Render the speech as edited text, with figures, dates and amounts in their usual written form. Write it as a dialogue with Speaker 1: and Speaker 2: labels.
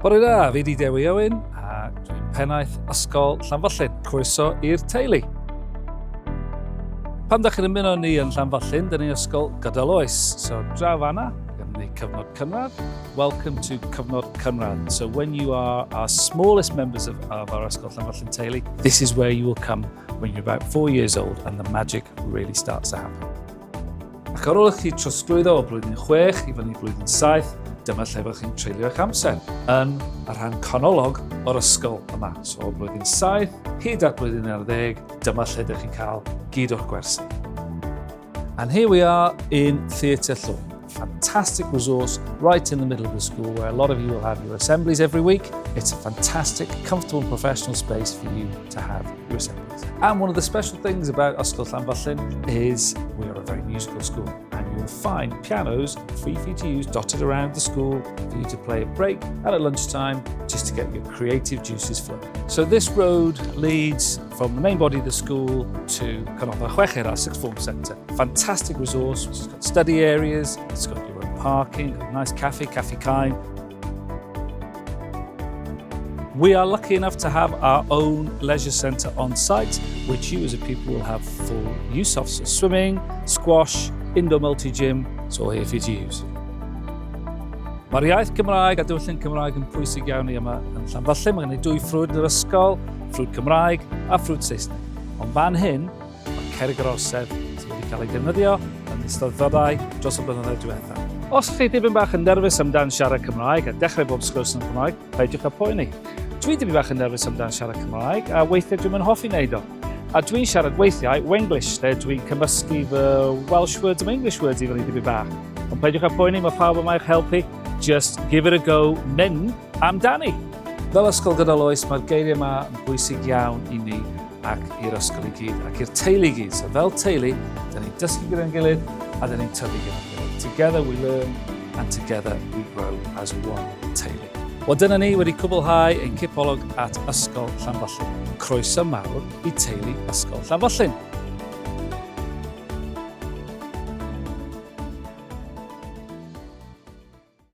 Speaker 1: Bore da, fi di Dewi Owen a dwi'n pennaeth Ysgol Llanfyllin. Croeso i'r teulu. Pan da chi'n ymuno ni yn Llanfyllin, dyn ni'n ysgol gydol oes. So draw fanna, gynnon ni cyfnod cynradd. Welcome to cyfnod cynradd. So when you are our smallest members of, of our Ysgol Llanfyllin teulu, this is where you will come when you're about four years old and the magic really starts to happen. Ac ar ôl i chi trosglwyddo o blwyddyn 6 i fyny blwyddyn 7, dyma lle fyddwch chi'n treulio eich amser, yn y rhan canolog o'r ysgol yma. So o blwyddyn 7 hyd at blwyddyn 11, dyma lle ydych chi'n cael gyd o'r gwersi. And here we are in Theatre Llwyn. Fantastic resource right in the middle of the school where a lot of you will have your assemblies every week. It's a fantastic, comfortable and professional space for you to have your assemblies. And one of the special things about Ysgol Llanfyllin is we are a very musical school and you'll find pianos free for you to use dotted around the school for you to play at break and at lunchtime just to get your creative juices flowing. So this road leads from the main body of the school to Canolfan Chweched, our sixth form centre. Fantastic resource, which has got study areas, it's got your own parking, got a nice cafe, Cafe Kine. We are lucky enough to have our own leisure centre on site, which you as a pupil will have full use of. So swimming, squash, indoor multi-gym, it's all here for you to use. Mae'r iaith Gymraeg a diwylliant Cymraeg yn pwysig iawn i yma yn Llanfyllin. Mae gen i dwy ffrwd yn yr ysgol, ffrwd Cymraeg a ffrwd Saesneg. Ond fan hyn, mae cerrig yr orsedd sydd wedi cael ei defnyddio yn eisteddfodau dros y blynyddoedd diwethaf. Os chi dipyn bach yn nerfus amdan siarad Cymraeg a dechrau bob sgwrs yn Cymraeg, peidiwch â poeni. Dwi dipyn bach yn nerfus amdan siarad Cymraeg a weithiau dwi'm yn hoffi wneud o. A dwi'n siarad weithiau Wenglish, lle dwi'n cymysgu fy Welsh words am English words i fyny dipyn bach. Ond peidiwch â poeni, mae pawb yma i'ch helpu. Just give it a go, mynd amdani. Fel ysgol gydol oes, mae'r geiriau yma yn bwysig iawn i ni ac i'r ysgol i gyd ac i'r teulu i gyd. So fel teulu, da ni'n dysgu gyda'n gilydd a da ni'n tyfu gyda'n gilydd. Together we learn and together we grow as one teulu. Wel dyna ni wedi cwblhau ein cipolwg at Ysgol Llanfyllin. Croeso mawr i teulu Ysgol Llanfyllin.